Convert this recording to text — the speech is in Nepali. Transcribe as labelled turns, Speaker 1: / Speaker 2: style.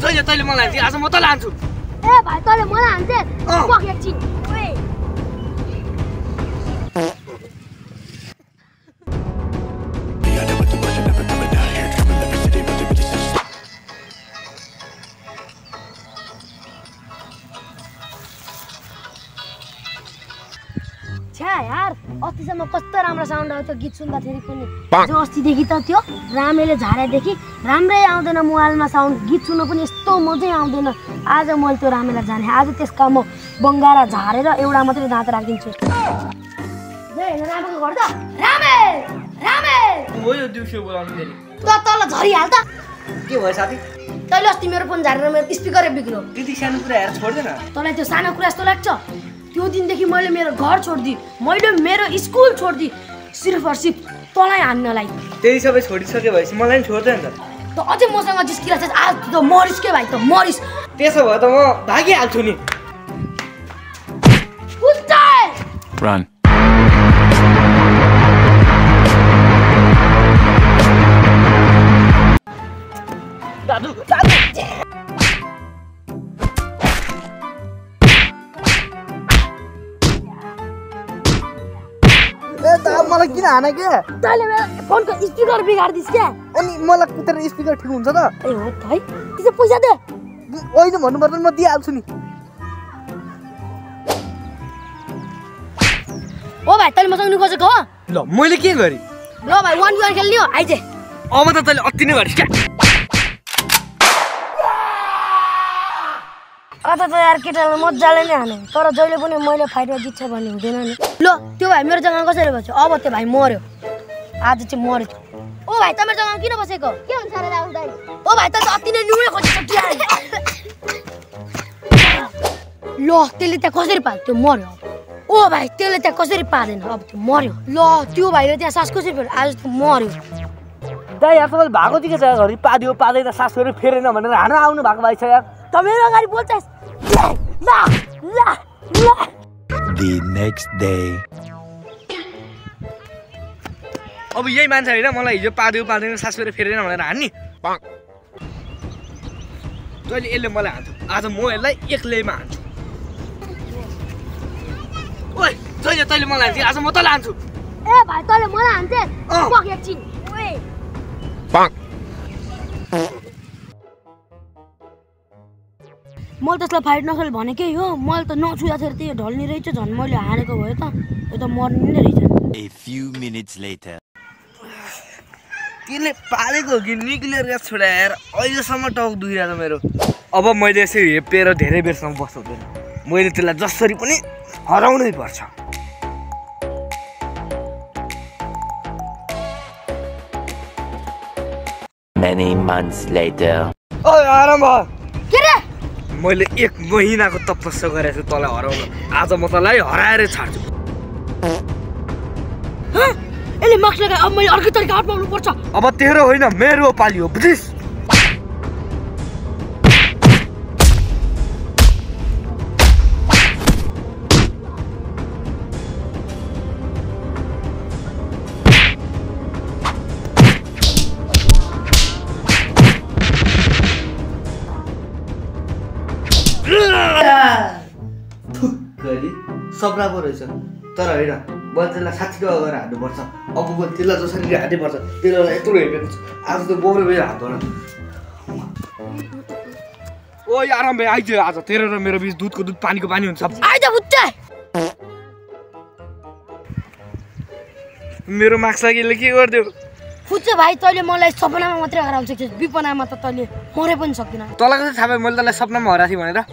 Speaker 1: तैँले मलाई हान्छ आज म त लान्छु
Speaker 2: ए भाइ तैँले मलाई हान्छे पक एकछिन ओए छ्या यार अस्तिसम्म कस्तो राम्रो साउन्ड आउँथ्यो गीत सुन्दाखेरि पनि जो अस्तिदेखि त त्यो रामेले झारेदेखि राम्रै आउँदैन मोबाइलमा साउन्ड गीत सुन्न पनि यस्तो मजै आउँदैन आज मैले त्यो रामेलाई जाने आज त्यसका म बङ्गारा झारेर एउटा मात्रै दाँत राखिदिन्छु रामेको घर त रामे रामे
Speaker 1: हो यो दिउँसो बोलाउनु फेरि
Speaker 2: त तल झरिहाल त
Speaker 1: के भयो साथी
Speaker 2: तैँले अस्ति मेरो फोन झारेर मेरो स्पिकरै बिग्रो
Speaker 1: त्यति सानो कुरा हेर छोड्दैन
Speaker 2: तँलाई त्यो सानो कुरा जस्तो लाग्छ त्यो दिनदेखि मैले मेरो घर छोडिदिएँ मैले मेरो स्कुल छोडिदिएँ सिर्फ और सिर्फ तँलाई हान्नलाई
Speaker 1: त्यही सबै छोडिसके भएपछि मलाई पनि छोड्दैन त
Speaker 2: त अझै मसँग जिस्किरहेको छ आज त मरिस के भाइ त मरिस
Speaker 1: त्यसो भए त म भागिहाल्छु नि
Speaker 3: Run.
Speaker 1: दादु दादु मलाई किन हाने के
Speaker 2: तैँले मेरो फोनको स्पिकर बिगार्दिस् क्या
Speaker 1: अनि मलाई कुटेर स्पिकर ठिक हुन्छ त
Speaker 2: ए हो त है त्यसो पैसा दे
Speaker 1: होइन भन्नु पर्दैन म दिइहाल्छु नि
Speaker 2: ओ भाइ तैँले मसँग नि खोजेको हो
Speaker 1: ल मैले के गरेँ
Speaker 2: ल भाइ 1v1 खेल्ने हो आइजे
Speaker 1: अब त तैँले अति नै गरिस् क्या
Speaker 2: अझ त यार केटालाई मजाले नै हाने तर जहिले पनि मैले फाइटमा जित्छ भन्ने हुँदैन नि ल त्यो भाइ मेरो जग्गामा कसरी बस्यो अब त्यो भाइ मर्यो आज चाहिँ मर्यो ओ भाइ त मेरो जग्गामा किन बसेको के हुन्छ रे राहुल दाइ ओ भाइ त अति नै न्युए खोजिसक्यो ल त्यसले त्यहाँ कसरी पाल्यो त्यो मर्यो ओ भाइ त्यसले त्यहाँ कसरी पादैन अब त्यो मर्यो ल त्यो भाइले त्यहाँ सास कसरी फेर्यो आज त्यो मर्यो
Speaker 1: दाइ यार तपाईँले भएको दिएको छ घरि पादियो पादैन सास फेरि फेरेन भनेर हान आउनु भएको भाइ छ यार
Speaker 2: त मेरो अगाडि बोल्छस्
Speaker 3: The next day.
Speaker 1: अब यही मान्छे होइन मलाई हिजो पादियो पादैन सास फेरि फेरेन भनेर हान्ने तैँले यसले मलाई हान्छ आज म यसलाई एक्लैमा हान्छु ओए तैँले मलाई हान्छ आज म त लान्छु
Speaker 2: ए भाइ तैँले मलाई हान्छे पक एकछिन ओए मैले त्यसलाई फाइट नखेल भनेकै हो मैले त नछुँदाखेरि त्यही ढल्ने रहेछ झन् मैले हानेको भए त यो त मर्ने नै रहेछ
Speaker 3: A few minutes later.
Speaker 1: त्यसले पालेको कि निक्लियर ग्यास छोडाएर अहिलेसम्म टाउक दुखिरहेको मेरो अब मैले यसरी हेपेर धेरै बेरसम्म बस्दैन मैले त्यसलाई जसरी पनि हराउनै पर्छ
Speaker 3: Many months later.
Speaker 1: ओइ आराम भयो
Speaker 2: के रे
Speaker 1: मैले 1 महिनाको तपस्या गरेको छु तँलाई हराउन आज म तँलाई हराएर छाड्छु
Speaker 2: यसले मार्क्स लगाए अब मैले अर्कै तरिका अप्नाउनु पर्छ
Speaker 1: अब तेरो होइन मेरो पाली हो बुझिस् सपना पो रहेछ तर होइन मैले त्यसलाई 60 टका गरेर हान्नुपर्छ अब मैले त्यसलाई जसरी हान्नुपर्छ त्यसलाई यत्रो हेपेको छु आज त बोरो बेर हान्दैन ओ आराम भाइ आइज आज तेरो र मेरो बिच दुधको दुध पानीको पानी हुन्छ
Speaker 2: आइज बुच्चे
Speaker 1: मेरो मार्क्स लागिले के गर्दियो
Speaker 2: फुच्चे भाइ तैँले मलाई सपनामा मात्रै हराउन सक्छस् विपनामा त तैँले मरे पनि सक्दिन
Speaker 1: तँलाई कसरी थाहा भयो मैले तँलाई सपनामा हराएको थिएँ भनेर